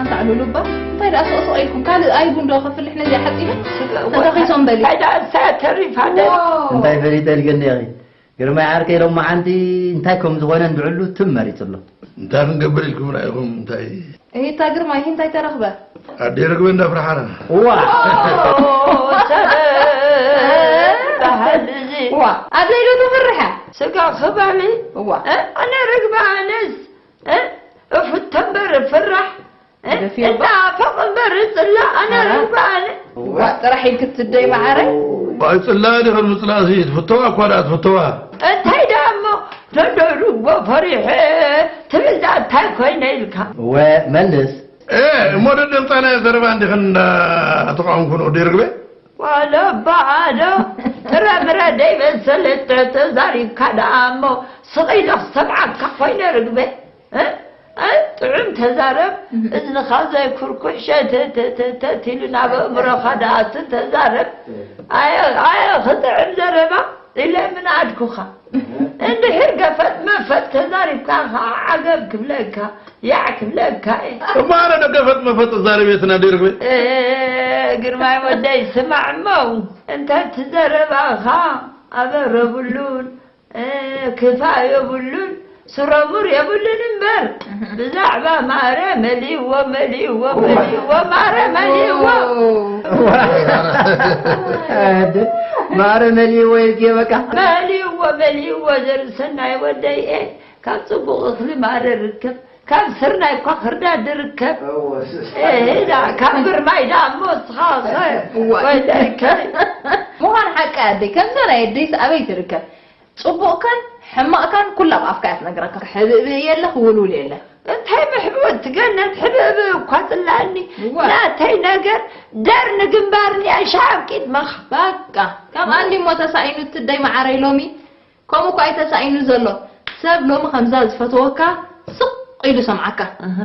ኣንታ ኣሉሉ እባ እንታይ ደኣ ሶቕሶቕ ኢልኩም? ካልእ ኣይቡን ዶ ከፍልሕ ነዚኣ ሓጺበ? ስጋ ተተኺሶም በሊ። እንታይ ደኣ እንስሳ ተሪፋ ዶ? ዋው። እንታይ ፈሊጠ ኢልክኒ ኢኺ? ግርማይ ዓርከይ ሎማዓንቲ እንታይ ከም ዝኾነ እንድዕሉ ትም መሪጹ ኣሎ። እንታይ ክንገብር ኢልኩም ርኣይኹም? እንታይ? እሂታ ግርማይ፣ እንታይ ተረኽበ? ኣደይ ርግበ እንዳፍርሓና። ዋ! ኦ፣ ሰበ በሃል እዚ። ዋ፣ ኣደይ ዶ ተፍርሓ? ስጋ ክበሊ? እዋ። እ? ኣነ ርግበ ኣነስ፣ እ? እፉተ እምበር እፍራሕ? እ? ደፊኦ እባ። እናፈቕ እምበር እጽላእ ኣነ ኣረ። ርግበ ኣነ። ዋ፣ ጥራሕ ኢልኪ ትደይ መዓረይ? ዋይ፣ ጽላእ ዲኽን ምጽላእሲ ትፍተዋ እኳ ደኣ ትፍተዋ። እንታይ ደኣ እሞ ነዶ ርግቦ ፈሪሐ ትብል ደኣ እንታይ ኮይነ ኢልካ? እወ፣ መልስ። እ፣ እሞ ደደምጻናዮ ዘረባ እንዲኽን እንዳተቃወምኩ ንቕዲ ርግበ? ዋለ በዓዶ ጥረ ምረ ደይበሰለ ተዛሪብካ ደኣ እሞ ስቕ ኢለ ክሰምዓካ ኮይነ ርግበ። እ? እ? ጥዑም ተዛረብ፣ እህ። እዝንኻ ዘይኩርኩሕ ሸተተተተት ኢሉ ናብ ኣእምሮኻ ደኣ እሱ ተዛረብ። ኣየ፣ ኣየ ክጥዕም ዘረባ ኢለ ምንኣድኩኻ። እንድሕር ገፈጥ መፈጥ ተዛሪብካ ኸዓ ዓገብ ክብለካ፣ ያዕ ክብለካ እየ። እሞ ኣነ ዶ ገፈጥ መፈጥ እዛረብ እየ ትናደይ ርግበ? እ፣ ግርማይ ወደይ ስማዕ እሞ፣ እንተ እቲ ዘረባኻ ኣበር የብሉን፣ እ፣ ክፋእ የብሉን፣ ስረሙር የብሉን እምበር፣ እህ። ብዛዕባ ማረ መሊእዎ፣ መሊእዎ፣ መሊእዎ፣ ማረ መሊእዎ። እዋ። ማረ መሊእዎ ኢልኪ በቃ። መሊእዎ፣ መሊእዎ፣ ዘርእሰናይ ወደይ፣ እ፣ ካብ ጽቡቕ እኽሊ ማረ ርከብ፣ ካብ ስርናይ እኳ ክርዳድ ርከብ። እወ፣ ስ- እ፣ ዳ፣ ካብ ግርማይ ዳ እሞ እስኻ ኸ እዋ። ወደይ ከ። ምዃን ሓቂ ኣደይ፣ ከምዛ ናይ ኣደይስ ኣበይ ትርከብ? ጽቡቕካን ሕማቕካን ኩላ ኣብ ኣፍካ እያ ትነግረካ። ሕብእብእ የለ፣ ክውልውል የለ። እንታይ ምሕብእቲ ገነት፣ ሕብእብእ እኳ ጽላእኒ። እዋ። ናተይ ነገር ደር ንግንባርኒ ኣሻብ ቂድመኻ። በቃ፣ ከምኣ እንዲ እሞ ተሳኢኑ ትደይ መዓረይ ሎሚ። ከምኡ እኳ እዩ ተሳኢኑ ዘሎ። ሰብ ሎሚ ከምዛ ዝፈተወካ ስቕ ኢሉ ሰምዓካ። እህ።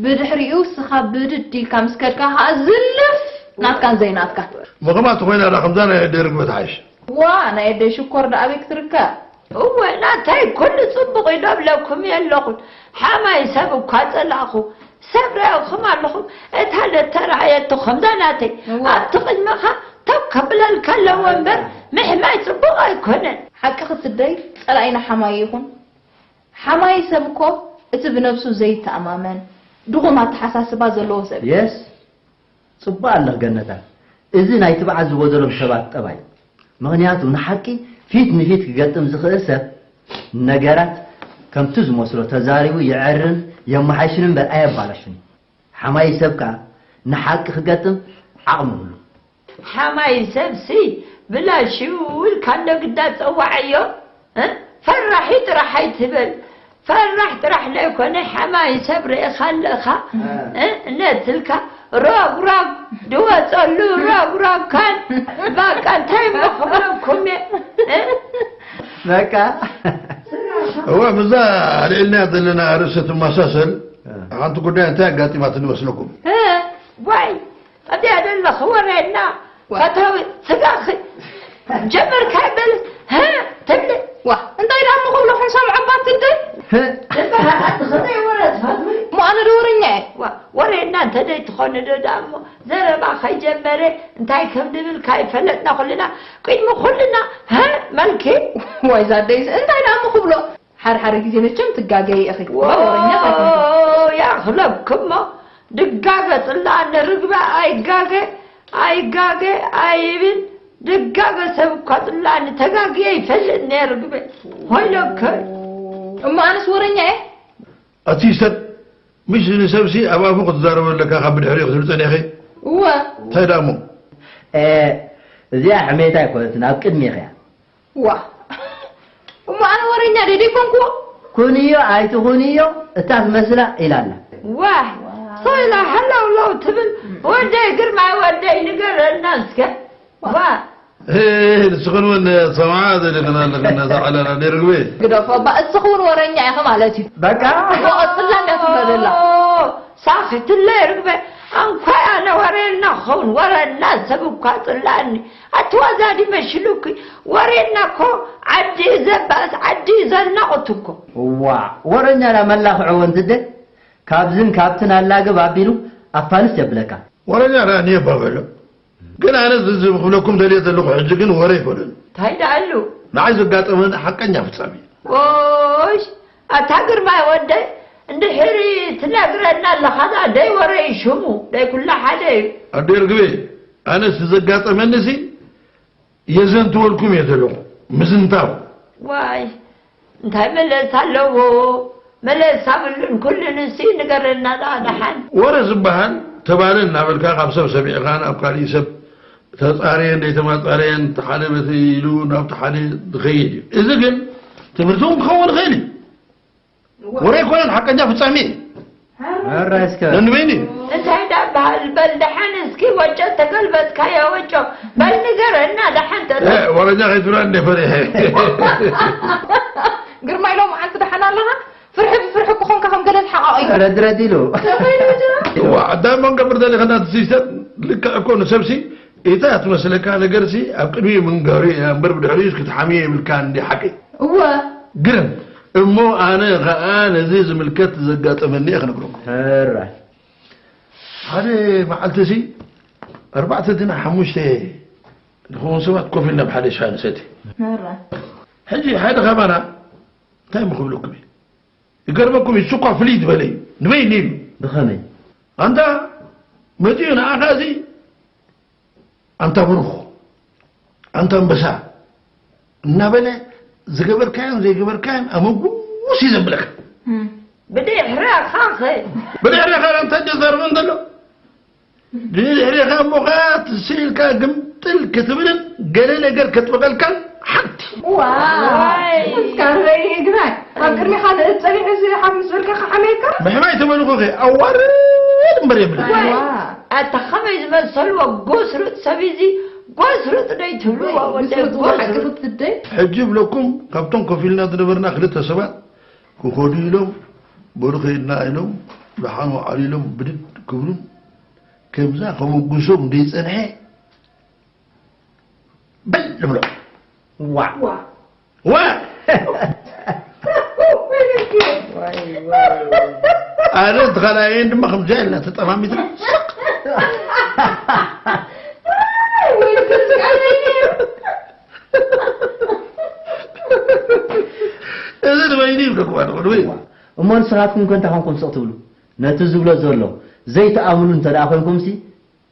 ብድሕሪኡ ስኻ ብድድ ኢልካ ምስ ከድካ ኸኣ ዝልፍ ናትካን ዘይናትካን። መኸማት ኮይና ዳ ከምዛ ናይ ኣደይ ርግበ ትሓይሽ። ዋ፣ ናይ ኣደይ ሽኮር ደኣ ኣበይ ክትርከብ? እወ፣ ናተይ ኩሉ ጽቡቕ እዩ ደብለኩም የለኹን። ሓማይ ሰብ እኳ ጸላእኹ፣ ሰብ ርኣኹም ኣለኹም። እታ ለተረኣየቶ ከምዛ ናተይ እወ። ኣብቲ ቅድመኻ ተው ከብለልካ ኣለዎ እምበር፣ ምሕማይ ጽቡቕ ኣይኮነን። ሓቂ ክትደይ ጸላኢና ሓማይ ይኹን። ሓማይ ሰብ እኮ እቲ ብነብሱ ዘይተኣማመን፣ ድኹም ኣተሓሳስባ ዘለዎ ሰብ እዩ። የስ፣ ጽቡቕ ኣለኽ ገነታ። እዚ ናይ ትብዓት ዝጎደሎም ሰባት ጠባይ። ምኽንያቱ ንሓቂ ፊት ንፊት ክገጥም ዝኽእል ሰብ ነገራት ከምቲ ዝመስሎ ተዛሪቡ የዐርን የመሓይሽን እምበር ኣየባላሽን። ሓማይ ሰብ ከኣ ንሓቂ ክገጥም ዓቕሚ የብሉን። ሓማይ ሰብሲ ብላሽው ኢልካ እንዶ ግዳ ጸዋዓዮ፣ እ? ፈራሒ ጥራሕ ኣይትበል። ፈራሕ ጥራሕ ለይኮነ ሓማይ ሰብ ርኢኻ ኣለኻ፣ እ? እነትልካ ሮግ ሮግ ድወጸሉ ሮግ ሮግ ካን በቃ እንታይ እሞ ክብለኩም እየ፣ እ? በቃ። እወ፣ ምስዛ ኣልዒልናያ ዘለና ኣርእስቲ ትመሳሰል እ። ሓንቲ ጉዳይ እንታይ ኣጋጢማትኒ ይመስለኩም? እ፣ ዋይ፣ ኣብዚኣ ዘለኹ ወረና ዋ። ፈታዊ ስጋኺ ጀመርካ ይበል፣ ሀ፣ ትብሊ። ዋ፣ እንታይ ደኣ እሞ ክብሎ ክንሰምዖ እባ ትንትን? ህ። እምበኣር ኣቲ ኸመይ ወረ ትፈትዊ? እሞ ኣነ ዶ ወረኛ እየ? ዋ፣ ወረና እንተ ደይትኾኒ ዶ ደኣ እሞ ዘረባ ከይጀመረ እንታይ ከም ድብል ካይፈለጥና ኩልና፣ ቅድሚ ኩልና፣ ሀ፣ መልኪ። ዋይ፣ ዛደይስ እንታይ ደኣ እሞ ክብሎ? ሓደ ሓደ ግዜ መቸም ትጋገይ ኢኺ። እባ ወረኛ ኣይኮንኩን። ዎ፣ ያኽለብክሞ ድጋገ ጽላእኒ ርግበ ኣይጋገ፣ ኣይጋገ ኣይብል። ድጋገ ሰብ እኳ ጽላእኒ ተጋግየ ይፈልጥ ነየ ርግበ። ሆይለከ። እሞ ኣነስ ወረኛ እየ? ኣቲ ሰብ፣ ምሽ ንሰብሲ ኣብ ኣፉ ክትዛረቦ ኣለካ፣ ካብ ብድሕሪኡ ክትብል ጸኒኺ። እወ። እንታይ ደኣ እሞ? እ፣ እዚኣ ሕሜታ ኣይኮነትን፣ ኣብ ቅድሜኺ እያ። ዋ። እሞ ኣነ ወረኛ ዶ ደይኮንኩ? ኩንዮ ኣይትኹንዮ፣ እታ ትመስላ ኢላ ኣላ። ዋ። ሶይላ ሃለውለው ትብል፣ ወደይ ግርማይ ወደይ ንገረልና እስከ። ዋ። እ፣ ንስኽን እውን ሰምዓ ዘሊኽና ኣለኽና፣ እዛ ዕላላ ነይ ርግበ። ግደፎ እባ፣ እስኺ እውን ወረኛ ኢኺ ማለት እዩ። በቃ። ወቐጽላ እንዲያ ትብሎ ዘላ። ኦ፣ ሳኺትለይ ርግበ፣ ኣንኳይ ኣነ ወረና ክኸውን፣ ወረና ሰብ እኳ ጽላእኒ። ኣቲ ዋዛዲ መሽሉኪ፣ ወሬና እኮ ዓዲ እዩ ዘባእስ፣ ዓዲ እዩ ዘናቑት እኮ። እዋ፣ ወረኛ ዳ መላኽዕዎ እንትደ፣ ካብዝን ካብትን ኣላግብ ኣቢሉ ኣፋንስ የብለካ። ወረኛ ዳኣ እኒኦ እባ በሎ። ግን ኣነ እዚ ክብለኩም ደልየ ዘለኹ ሕጂ ግን ወረ ኣይኮነን። እንታይ ደኣ ኣሎ? ንዓይ ዘጋጠመኒ ሓቀኛ ፍጻሜ። ዎሽ፣ ኣታ ግርማይ ወደይ፣ እንድሕሪ ትነግረና ኣለኻ ደኣ ደይ ወረ እዩ ሽሙ፣ ደይ ኩላ ሓደ እዩ። ኣደ ርግበይ፣ ኣነስ ዘጋጠመኒሲ የዘንትወልኩም እየ ዘለኹ። ምዝንታው። ዋይ፣ እንታይ መለስ ኣለዎ? መለስ ኣብሉን ኩሉን እሲ ንገረና ደኣ ደሓን። ወረ ዝበሃል ተባለ እናበልካ ካብ ሰብ ሰሚዕካ ናብ ካሊእ ሰብ ተጻረየን ደይተማጻረየን እቲ ሓደ በቲ ኢሉ ናብቲ ሓደ ዝኸይድ እዩ። እዚ ግን ትምህርቲ እውን ክኸውን ይኽእል እዩ። ወረ ኣይኮነን፣ ሓቀኛ ፍጻሜ እዩ። ሕራይ እስከ። ነንበይኒ እዩ። እንታይ ደኣ በሃል? በል ደሓን እስኪ ወጮ ተገልበጥካዮ ወጮ። በል ንገረና ደሓን ተተ- እ፣ ወረኛ ከይትብላ እንደ ፈሪሐ። ግርማ ኢሎም ዓንቲ ደሓን ኣለኻ? ፍርሒ ብፍርሒ እኮ ኾንካ ከም ገለ ዝሓቓቕ እዩ። ረድ ረድ ኢሉ። ተኸይዱ ጅራ። ዋ፣ ኣዳም መንቀብር ደሊኸና እቲ ሲስተም ልክዕ እኮ ንሰብሲ ኢታ ትመስለካ ነገርሲ ኣብ ቅድሚኡ ምንጋሩ እያ እምበር ብድሕሪኡስ ክትሓምዮ የብልካን እንዲ ሓቂ። እወ። ግርም እሞ ኣነ ኸኣ ነዚ ዝምልከት ዘጋጠመኒ እየ ክነግረኩም። ሕራይ። ሓደ መዓልቲ ሲ ኣርባዕተ ድና ሓሙሽተ ንኸውን ሰባት ኮፍ ኢልና ብሓደ ሻሂ ንሰቲ። ሕራይ። ሕጂ ሓደ ካባና እንታይ ምኽብለኩም እዩ? ይገርመኩም እዩ፣ እሱ እኳ ፍልይ ዝበለ እዩ። ንበይኒ ኢሉ። ብኸመይ? ኣንታ መጺኡ ንዓኻ እዚ ኣንታ ብሩኽ፣ ኣንታ ኣንበሳ እናበለ ዝገበርካዮን ዘይገበርካዮን ኣመጉስ እዩ ዘብለካ። እም። ብድሕረኻ ኸ? ብድሕረኻ እንታይ ዘዛርቦ እንተሎ? ብድሕረኻ እሞ ኸዓ ትስእ ኢልካ ግምጥል ክትብልን ገለ ነገር ከጥብቐልካን ሓንቲ። ዋይ። እስካ ንበይኒ ግናይ ኣብ ቅድሚ ካልእ ጸኒሑ እዚ ሓፍ ምስ በልካ ክሓምየካ? ምሕማይ ተመልኹ ኸ ኣዋርድ እምበር የብልካ። ዋይ። ዋ። ኣታ ኸመይ ዝመሰልዎ ጎስሩጥ ሰብ እዚ፣ ጎስሩጥ ደይ ትብልዎ፣ ወይ፣ ወደይ ጎስሩጥ፣ ጎስሩጥ። ሓቂ ክትደይ? ሕጂ ብለኩም፣ ካብቶም ኮፍ ኢልና ዝነበርና ክልተ ሰባት ክኸዱ ኢሎም፣ በሉ ኸይድና ኢሎም፣ ደሓን ወዓሉ ኢሎም ብድድ ክብሉን፣ ከምዛ ከመጉሶም ደይጸንሐ፣ በል ንብሎ። ዋ። ዋ። ዋ። ኣነ እንተኻልኣየን ድማ ከምዚኣ ኢልና ተጠማሚትና ስቕ። እዚ ንበይኑ ይብለኩም ኣለኹ፣ ንበይኑ። እሞ ንስኻትኩም ከ እንታይ ኮንኩም ስቕ ትብሉ? ነቲ ዝብሎ ዘሎ ዘይትኣምኑ እንተ ደኣ ኮይንኩምሲ፣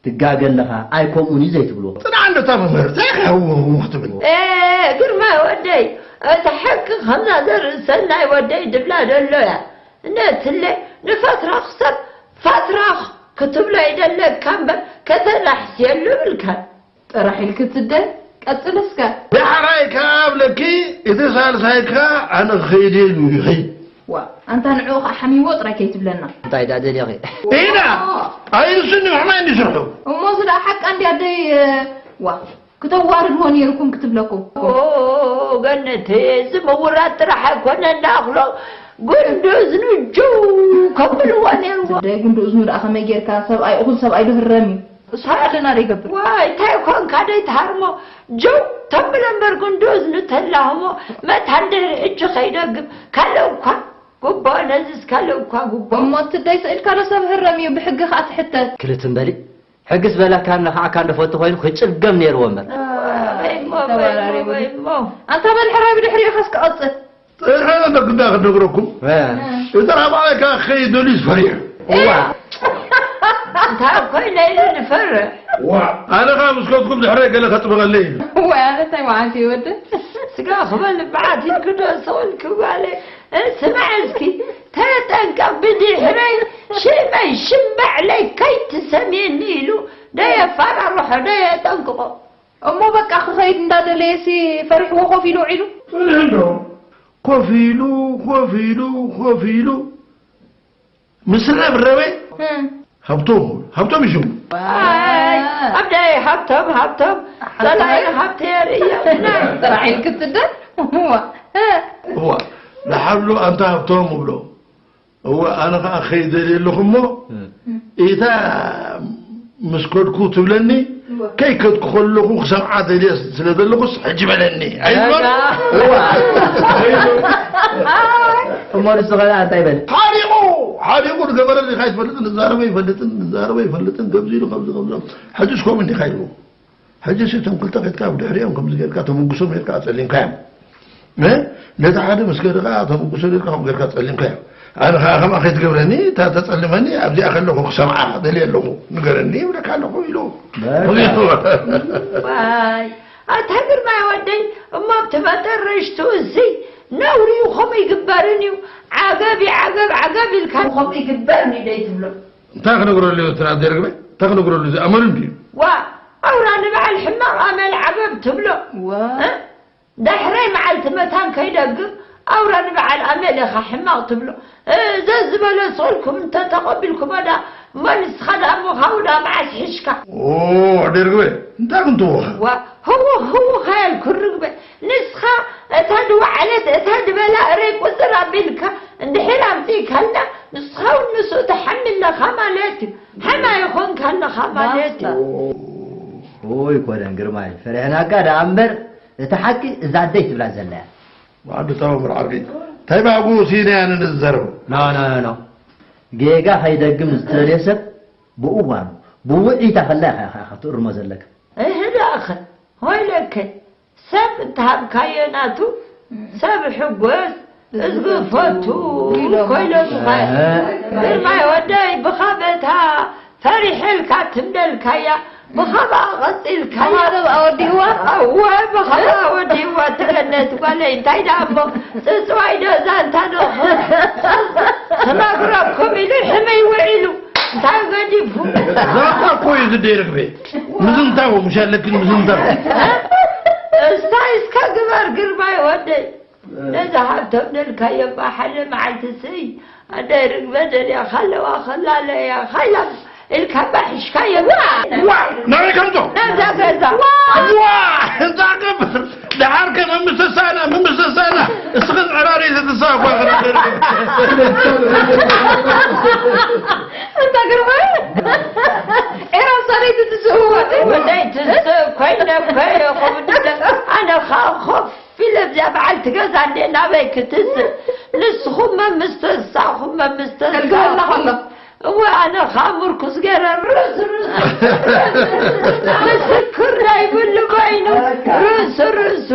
ትጋገ ኣለኻ፣ ኣይ ከምኡን እዩ ዘይትብልዎ። ጽናዕ እንዶ እታ መምህር፣ እንታይ ኢኻ ህው ህው ክትብል? ኤ፣ ግርማይ ወደይ፣ እቲ ሓቂ ከምዛ ዘርኢ ሰናይ ወደይ ድብላ ደሎ እያ። ነትለ ንፈትራኽ ሰብ ፋትራኽ ክትብሎ ይደለካ እምበር ከተናሕስየሉ ይብልካን። ጥራሕ ኢልኪ ትደይ፣ ቀጽሊ እስከ። ዳሕራይ ከኣ ኣብለኪ፣ እቲ ሳልሳይ ከኣ ኣነ ክኸይድ እየ ኢሉ ይኸይድ። ዋ፣ ኣንታ ንዕኡ ኸኣ ሓሚምዎ ጥራይ ከይትብለና። እንታይ ደኣ ደሊኺ? ኢና! ኣይንስኒ ምሕማይ እንዲ ስርሑ። እሞ እዚ ደኣ ሓቃ እንድያ ኣደይ፣ ዋ፣ ክተዋርድዎ ነይርኩም ክትብለኩም። ኦ፣ ገነተይ፣ እዚ ምውራድ ጥራሕ ኣይኮነን፣ ንኣኽሎ ጉንዲ እዝኑ ጅው ከብልዎ ነይርዎ። ኣደይ፣ ጉንዲ እዝኑ ደኣ ከመይ ጌርካ? ሰብኣይ፣ እኹል ሰብኣይ ዶ ህረም እዩ? እሱ ኣለና ዶ ይገብር? ዋይ፣ እንታይ ኮንካ ደይ ትሃርሞ? ጀው ተብሎ እምበር ግን ዶ እዝኑ ተላህሞ መታን ድሕሪ ሕጂ ከይደግም ካልእ እኳ ጉቦ ነዝስ ካልእ እኳ ጉቦ። እሞ እቲ ደይ ስኢልካ ዶ ሰብ ህረም እዩ ብሕጊ ከኣ ትሕተት? ክልት እምበሊ፣ ሕግስ በላካ ንኻዓካ እንዶ ፈቱ ኮይኑ ክጭገም ነይርዎ እምበር። ወይ እሞ፣ ወይ እሞ፣ ተወራሪቡ። ወይ እሞ። ኣንታ በል ሕራይ ብድሕሪኡ ከስ ክቐጽል። ጥረ ነገር ግዳ ክነግረኩም። እ። እቲ ራብዓይ ከኣ ክኸይድ ደልዩ ፈሪሑ። እዋ። እንታይ ኮይነ ኢሉ ዝፈርሕ? ዋ፣ ኣነ ከኣ ምስ ከድኩም ድሕረይ ገለ ከጥብቐለይ ኢሉ። ወይ ኣነ እንታይ መዓልቲ ይወድእ? ስጋ ክበል በዓት ኢልክዶ ሰውል ክጓለ? ስማዕ እስኪ፣ ተጠንቀቕ ብድሕረይ ሽመይ ሽም ባዕለይ ከይትሰምየኒ ኢሉ ደየፋራርሖ ደየጠንቅቖ። እሞ በቃ ክኸይድ እንዳደለየሲ ፈሪሕዎ ኮፍ ኢሉ ውዒሉ? ፈሪሑ እንዶ። ኮፍ ኢሉ፣ ኮፍ ኢሉ፣ ኮፍ ኢሉ። ምስ ረብረበ እም። ሃብቶም፣ ሃብቶም እዩ ሽሙ። ዋይ፣ ኣብዳይ ሃብቶም፣ ሃብቶም፣ ሓሳይ። ጸላኢ ሃብተ የርእዮ። ጥራሕ ኢልኪ ትደ? እዋ። እዋ፣ ንሓብሉ ኣንታ ሃብቶም እብሎ። እወ፣ ኣነ ኸኣ ክኸይድ ደልየ ኣለኹ እሞ፣ እም። ኢታ ምስ ከድኩ ትብለኒ፣ እወ። ከይከድኩ ከለኹ ክሰምዓ ደልየ ስለ ዘለኹስ፣ ሕጂ በለኒ። ኣይትበል? ኣጋ። እወ። እሞ ንሱ ኸኣ እንታይ በል? ሓሪቑ! ሓዲኡ ንገበረ ዲኻ ኣይትፈልጥን፣ ንዛረበ ይፈልጥን፣ ንዛረበ ይፈልጥን፣ ከምዚ ኢሉ፣ ከምዚ፣ ከምዚ። ሕጅስ ከምኡ እንዲኻ ኢልዎ። ሕጂ እቶም ክልተ ኬድካ ብድሕሪኦም ከምዚ ጌርካ ተመጉሶም ጌርካ ኣጸሊምካዮም። እ? ነቲ ሓደ ምስ ገድኻ ተመጉሶ ጌርካ ከምኡ ጌርካ ጸሊምካዮ። ኣነ ኸዓ ከምኣ ከይትገብረኒ፣ እታ ተጸልመኒ ኣብዚኣ ከለኹ ክሰምዓ ደልየ ኣለኹ፣ ንገረኒ ይብለካ ኣለኹ ኢሉ። በቃ። ዋይ፣ ኣታ ግርማይ ወደይ፣ እሞ ኣብቲ መጠረሽቱ እዚ ነውሪ እዩ፣ ከምኡ ይግበርን እዩ። ዓገብ ይዓገብ፣ ዓገብ ኢልካ ከምኡ ይግበርን እዩ ደይ ትብሎ። እንታይ ክነግረሉ እዩ እቲ ናብዚ ርግበ? እንታይ ክነግረሉ? እዚ ኣመሉ እንድዩ። ዋ፣ ኣውራ ንበዓል ሕማቕ ኣመል ዓገብ ትብሎ። ዋ። እ? ዳሕራይ መዓልቲ መታን ከይደግም ኣውራ ንበዓል ኣመል ኢኻ ሕማቕ ትብሎ። እ፣ ዘዝበለ ሰልኩም እንተተቐቢልኩሞ ዳ፣ እሞ ንስኻ ዳ እሞ ካብኡ ዳ መዓስ ሒሽካ? ኦ፣ ኣደ ርግበ፣ እንታይ ክንትውኻ? ዋ፣ ህውኽ ህውኽ ኣየልኩን ርግበ። ንስኻ እታ ድወዓለት፣ እታ ድበላ እረይ ቁጽር ኣቢልካ እንድሕር ኣምጺእካልና፣ ንስኻ እውን ምስኡ ትሓሚ ኣለኻ ማለት እዩ። ሓማይ ኾንካ ኣለኻ ማለት እዩ። ባስታ። ኦይ ኮደን ግርማይ፣ ፈሪሕናካ ደኣ እምበር፣ እቲ ሓቂ እዛ ኣደይ ትብላ ዘላ እያ። ወዓዲ ተባብር ዓርቢ፣ እንታይ ብኣግኡ ሲኢናያ ንዝዘረቡ? ኖ፣ ኖ፣ ኖ፣ ኖ። ጌጋ ከይደግም ዝተደልየ ሰብ ብእዋኑ፣ ብውዕይታ ከላ ኢኻ፣ ኢኻ፣ ኢኻ ትእርሞ ዘለካ። እህ ደኣኸ፣ ሆይለከ፣ ሰብ እንተሃብካዮ ናቱ፣ ሰብ ሕጎስ፣ እዝጊ ፈቱ፣ ኢሎም። ኮይሎምኻ። እህ። ግርማይ ወደይ፣ ብኻ በታ ፈሪሐልካ ትምደልካያ፣ ብኻባ ቀጺልካያ። ብኻባ ኣወዲእዋ? እወ፣ ብኻባ ኣወዲእዋ፣ ትገነት ጓለይ፣ እንታይ ደኣ እሞ፣ ጽጽዋይ ዶ ዛንታ ዶ፣ ክነግረኩም ኢሉ ሕመይ ውዒሉ፣ እንታይ ገዲፉ? ዛንታ እኮ እዩ ዝደይ ርግቤ። ምዝንታው፣ ምሽ ኣለክን ምዝንታው። እስታይ እስከ ግበር ግርማይ ወደይ። ነዚ ሃብቶም ደልካዮ እባ ሓደ መዓልቲ ስይ፣ ኣደ ርግበ ደልያ ካለዋ ከላለያ ካይላ ኢልካ እባ ሒሽካዮ። ዋ! ዋ! ናበይ ከምዞ? ናብዛ ገዛ። ዋ! እንታ ክብር! ደሓር ከ ምምስሳና፣ ምምስሳና! እስኽን ዕራሪ ዘትሳኳ ከነደርግ። እንታ ግርማይ! ኤራ ሰበይቲ ትስእዎ። ወደይ ትስእ ኮይነ እኮ እየ፣ ከምኡ ድለ ኣነ ኸዓ ኮፍ ኢለ ኣብዚኣ በዓልቲ ገዛ እንዴ ናበይ ክትስእ? ንስኹም መምስተሳኹም መምስተሳ። እልካ ኣላ ከሎ። እወ፣ ኣነ ኸዓ ምርኩስ ገይረ ርእሱ ርእሱ። ምስክር ዘይብሉ በይኑ ርእሱ ርእሱ።